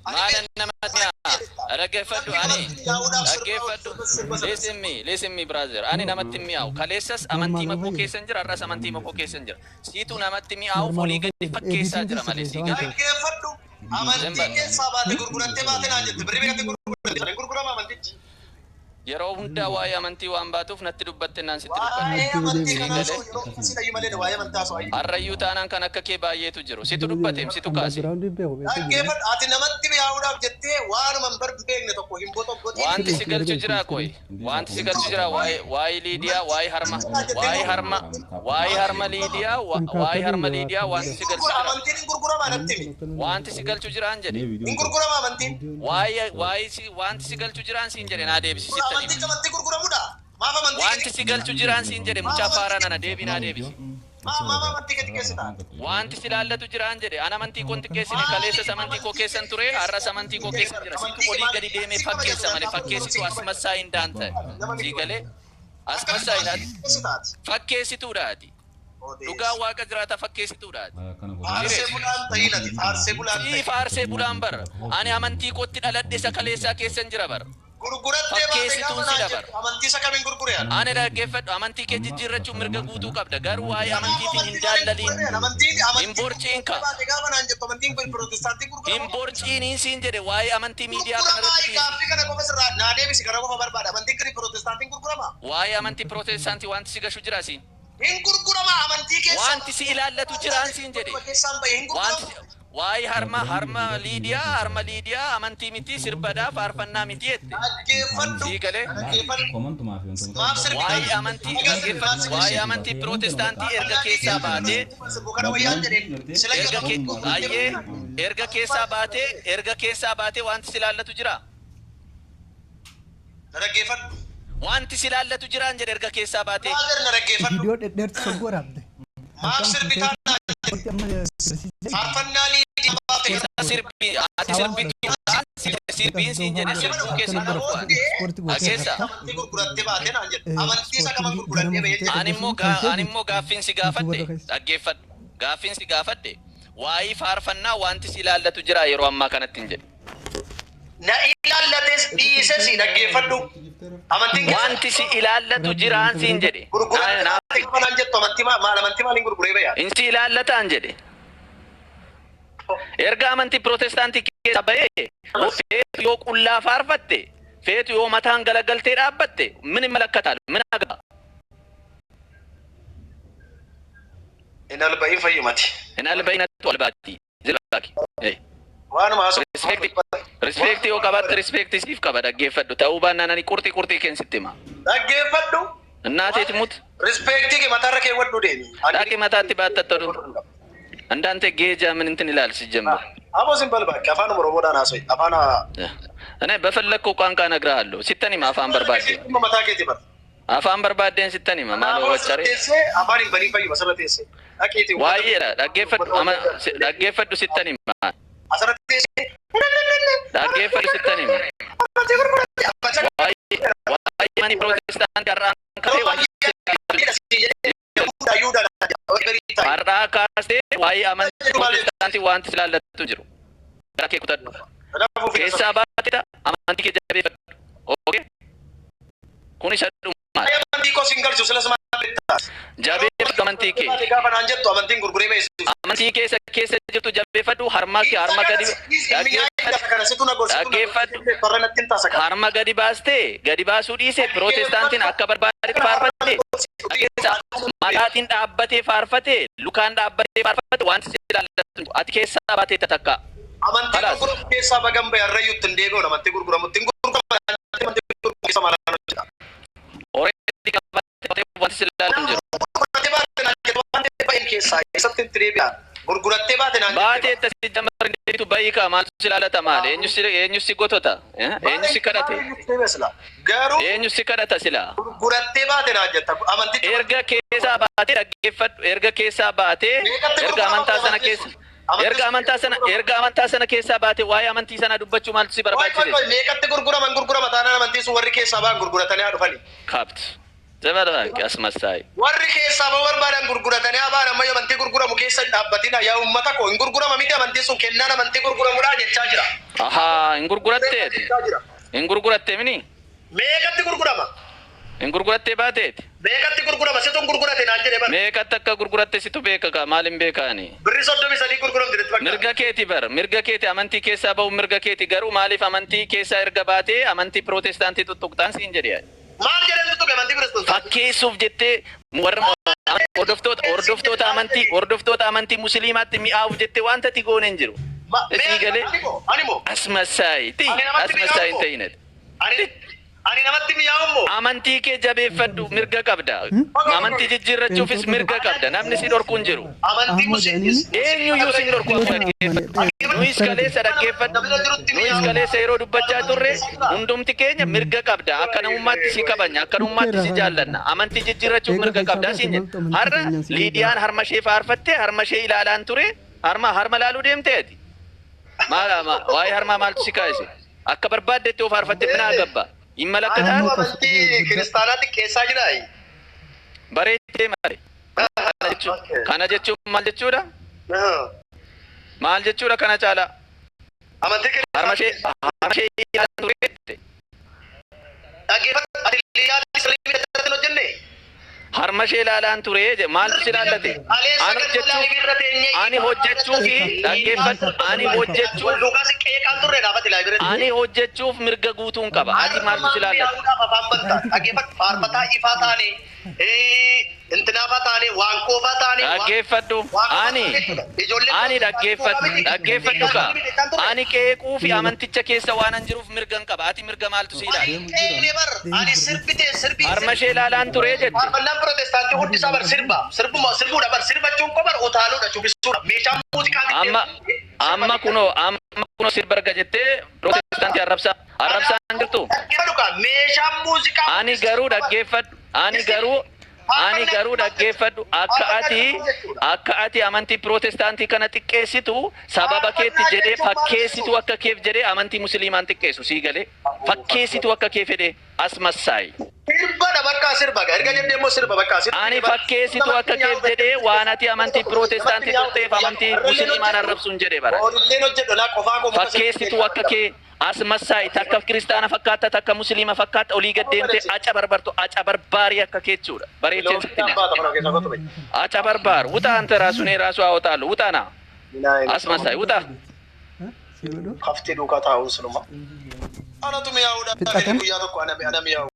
Maalan namatti mi'aa? Dhaggeeffadhu ani. Dhaggeeffadhu. Listen me, listen me, brother. Ani namatti hin mi'aawu. Kaleessas amantii Normaal makoo fayyada. keessan jira, har'as amantii makoo keessan jira. Siitu namatti mi'aawuuf Normaal olii gadi fayyada. fakkeessaa Editing jira malee sirreessa sii waan galee. ta'eef. Dhaggeeffadhu. Amantii Zembal. keessaa baate gurgurattee baate naan jette. Birrii meeqatti gurguratte? Hin gurgurama amantichi. Yeroo hundaa waa'ee amantii waan baatuuf natti dubbatte naan sitti dubbadhe. Waa'ee amantii Sii kanaa galee. soo yeroo akkasii dhayyu malee waa'ee amantaa soo ayyu. Har'ayyuu taanaan kan akka kee baay'eetu jiru. Situ dubbateem situ kaase. Background beeku beeku jira. Dhaggeeffadhu. Ati namatti mi'aawuudhaaf jettee waanuma hin beekne tokko hin botogotiin. Wanti si galchu jira koy. Wanti si galchu jira waa'ee waa'ee Liidiyaa, waa'ee harma, waa'ee harma, waa'ee harma Liidiyaa, waa'ee harma Liidiyaa wanti si galchu jira. Amantiin hin gurguramaa natti himi. Wanti si galchu jiraan jedhe. Hin gurgurama amantiin. Waa'ee waa'ee si wanti si galchu jiraan siin jedhe naa deebisi sitti hima. Amantichi amantii gurguramudha. Maaf amantii Wanti si galchu jiraan siin jedhe mucaa faaraa nana deebii naa deebisi. Maaf amantii gadi keessita? Wanti si laallatu jiraan jedhe an amantii koon xiqqeessine kaleessas amantii koo keessan ture har'as amantii koo keessa jira situ olii gadi deemee fakkeessa malee fakkeessitu as massaa hin daanta sii galee as massaa hin ati fakkeessituudha ati dhugaa waaqa jiraata fakkeessituudha ati. Faarsee bulaan ta'in ati faarsee bulaan Sii ta'in. faarsee bulaan bara ani amantii kootti dhaladhe isa kaleessaa keessan jira bara. Gurgurattee baate Fakkeessituun gaafa si naan dabara. jettu amantii isa kamiin gurgure ani? Ani dhaggeeffadhu amantii kee jijjiirrachuun mirga guutuu qabda garuu waa'ee amantiitiin hin daallaliin Amantiin hin borciin ka baate gaafa naan jettu amantiin kun pirootestaantii hin gurgurama. borciiniin siin jedhe waa'ee amantii miidiyaa kana Gurguramaa irratti dhiisi. gaaffii kana qofa sirraa naa deebisi kana qofa barbaada. Amantiin kun pirootestaantiin gurgurama. Waa'ee amantii pirootestaantii wanti si gashu jira siin. Hin gurgurama amantii keessa. Wanti si ilaallatu jiraan siin jedhe. Keessaan bahe hin Wanti gurgurama. waa'ee harma harma Liidiyaa harma Liidiyaa amantii miti sirbaadhaa faarfannaa miti jette. Dhaggeeffadhu. Sii galee Dhaggeeffadhu. Maaf sirbi waa'ee amantii dhaggeeffadhu waa'ee amantii pirootestaantii erga keessaa baatee Sirbu kana wayyaan jedheen. Sila erga ke ayyee erga keessaa baatee erga keessaa baatee wanti si ilaallatu jira. Na dhaggeeffadhu. Wanti si ilaallatu jiraan jedhe erga keessaa baatee. Brother na dhaggeeffadhu. Viidiyoo dhedheertu soggoo raabde. Maaf sirbitaa naan Wanti amma barsiisee faarfannaa Liidiyaa baate. Sirbi ati sirbitu sirbiin siin jedhe sirbuu keessa akkana dhufu. ispoortii gootee Akeessa. irratti Amantii gurgurattee baate naan jedhe. Amantii isa kaman gurgurattee bahee jedhe. Ani immoo ani immoo gaaffiin si gaafadhe dhaggeeffadhu. Gaaffiin si gaafadhe waa'ee faarfannaa wanti si ilaallatu jira yeroo ammaa kanatti hin jedhe. Na ilaallates dhiises dhaggeeffadhu. Amantiin keessa Wanti si ilaallatu jiraan siin jedhe. gurgurattee baate gaafa naan jettu amantii maal amantii maaliin gurguree bayaa? Insi ilaallataan jedhe. Erga amantii pirootestaantii keessa bahee feetu yoo qullaa faarfatte feetu yoo mataan galagaltee dhaabbatte min malakkataal min agaa Hin alba'iin fayyumati. hin albayinatu albaatti zilbaaki. Waanuma haasoo. Respect respect yoo qabaatte respect siif qaba dhaggeeffadhu ta'uu baannaan ani qurxii qurxii keen sitti hima. Dhaggeeffadhu. Innaateeti mut Rispeektii kee mataarra keewwadhu deemi. dhaqi mataatti baattattu እንዳንተ ጌጃ ምን እንትን ይላል ሲጀምር Aboo sin balbaaqi afaan Oromoodhaan haaso'i. Afaan እኔ በፈለግከው ቋንቋ እነግርሃለሁ። ሲተኒማ afaan barbaadde mataa keetii bara. afaan barbaadeen sittaniima maaloo waccaree Teessee afaan hin baniin fayyuma asirra teessee. Dhaqiitii. waa'eedha dhaggeeffadhu ama dhaggeeffadhu sittaniima Asirra teessee. dhaggeeffadhu sittaniima waa'ee waa'ee mani pirootestaantii har'aan kaasee har'aa kaasee waa'ee amantii pirootestaantii wanti si ilaallatu jiru gara kee kutadhu keessaa baatedha amantii kee jabeeffadhu okay kun isa dhumaa Amantii koo sin galchu silas maal beektaa? jabeeffadhu amantii kee Gaafa naan jettu amantiin gurguree beeksisu. Amantii keessa keessa jirtu jabeeffadhu harma kee harma gadi dhaggeeffadhu harma gadi baastee gadi baasuu dhiise pirootestaantiin akka barbaadetti faarfatte keessa mataatiin dhaabbatee faarfate lukaan dhaabbatee faarfate wanti si ilaallatu ati keessaa baatee takka Amantii gurguramu keessaa bagan bahe harrayyuutti hin deebi'uun amantii gurguramutti hin gurguramu amantii gurguramu keessa maalaan hojjeta. Already qabattee wanti si ilaallatu hin jiru. Gurgurattee baate naan jettu waan ta'e bahin keessaa eessatti itti deebi'a. Gurgurattee baate naan jettu. Baatee tasi jamar deebitu bayii kaa maaltu si ilaalata maal eenyu si eenyu si gotota eenyu si kadhate Garuu eenyu si kadhata sila. Gurgurattee baate naan jetta amantichi. Erga keessaa baatee dhaggeeffadhu erga keessaa baatee erga amantaa sana keessa erga amantaa sana erga amantaa sana keessaa baatee waa'ee amantii sana dubbachuu maaltu si Qoy qoy barbaachise? qoy meeqatti gurguraman gurgurama taanaan amantii sun warri keessaa ba'an gurguratanii haa dhufani. Kapt. Zebada asmassaay. Warri keessaa ba'uu barbaadan gurguratanii abaan ammayyo amantii gurguramu keessa hin dhaabbatina. Yaa uummata koo, hin gurgurama miti amantiin sun, kennaan amantii gurguramudha jechaa jira. Ahaa, hin gurguratteeti. Jechaa jira. Hin gurguratte mini? Meeqatti gurgurama? Hin gurgurattee baateeti? Meeqatti gurgurama? Situ hin gurgurate naan jedhe bara. Meeqatti akka gurguratte situ beeka kaa, maal hin beekaani? Birri 33 gurguramti natti fakkaata. Mirga keeti bar, mirga keeti, amantii keessaa ba'u mirga keeti, garuu maaliif amantii keessaa erga baatee amantii pirootestaantii tuttuqxaan siin jedhe ani. Maal jedhan tuttuqe amantii kiristoos? Fakkeessuuf jettee warra hordoftoota amantii musliimaatti mi'aawuuf jettee wanta ati goone hin jiru. Sii galee Ani moo? asmasaayi ti Ani namatti asmasaayi hin mi'aawu? ta'in ati. Ani namatti mi'aawu moo? Amantii kee jabeeffadhu, mirga qabda. Amantii jijjiirrachuufis mirga qabda. Namni si dhorku hin jiru. Amantii musliimis. Eenyuyyuu si hin dhorku, amma dhaggeeffadhu. Nuyis kaleessa dhaggeeffadhu. Nuyis kaleessa yeroo dubbachaa turre hundumti keenya mirga qabda. Akka namummaatti si kabajna. Akka namummaatti si jaallanna. Amantii jijjiirrachuuf mirga qabda siin jedhe. Har'a Liidiyaan harma ishee faarfattee harma ishee ilaalaan ture. Harma laaluu deemtee ati. Maal waa'ee harmaa maaltu si kaase? Akka barbaaddetti of faarfatte minaa gabba. Hin malakkataan. Amantii kiristaanaa xiqqeessaa jiraa? Bareeddee malee. Kana jechuun maal jechuudha? Maal jechuudha kana caalaa? Amantii Harma ishee ilaalaan ture jette. Dhaggeeffadhu, ati Liidiyaatti sirrii miidhagatti hin hojjenne? Harma ishee ilaalaan ture je maaltu si ilaallate? Ani hojjechuu fi dhaggeeffadhu, ani hojjechuuf Wal duukaa si qeeqaan turre dhaabate live irratti. Ani hojjechuuf mirga guutuun qaba. Ati maaltu si ilaallate? Afaan bantaa, dhaggeeffadhu, faarfataa ifaa taane, intinaafaa taane, waankoofaa taane. Dhaggeeffadhu, ani dhaggeeffadhu, dhaggeeffadhu ka ani qeequu fi amanticha keessa waan an jiruuf mirga hin qaba. Ati mirga maaltu si ilaalla? Qeeqne bar, ani sirbite sirbii. Harma ishee ilaalaan ture jette. Faarfannaan pirootestaantii hundi isaa bar sirba. Sirbuma sirbuudha bar, sirbachuun koo bar utaaluudha, shubbisuudha. Meeshaa muuziqaa. Amma kunoo sirba erga jettee pirootestaantii arrabsaa hin jirtu. Dhaggeeffadhu kaa, meeshaan muuziqaa. Ani garuu dhaggeeffadhu. Ani garuu dhaggeeffadhu, akka ati amantii pirootestaantii kana xiqqeessitu sababa keetti jedhee, fakkeessitu akka keef jedhee amantii musliimaan xiqqeessu sii galee, fakkeessitu akka kee fedhee asmassaayi. Sirbadha bakka, sirba erga jettee immoo sirba bakka sirba. Ani fakkeessitu akka keef jedhee waan ati amantii pirootestaantii turteef amantii musliimaan arrabsuun jedhee bara. Oolilleen hojjedhu laa qofaa koo. Fakkeessitu akka kee asmassaayi, takka kiristaana fakkaata, takka musliima fakkaata, olii gad deemtee aca barbartu, aca barbaarii akka keechuudha. Bareecheen sitti hima. አጫ በርባር ውጣ፣ አንተ ራሱ እኔ ራሱ አወጣለሁ። ውጣ ና አስመሳይ ውጣ። Haftee duukaa taa'uun sunuma. Anatu mi'aawudha. Fixxatan? Guyyaa tokko ana mi'aawu.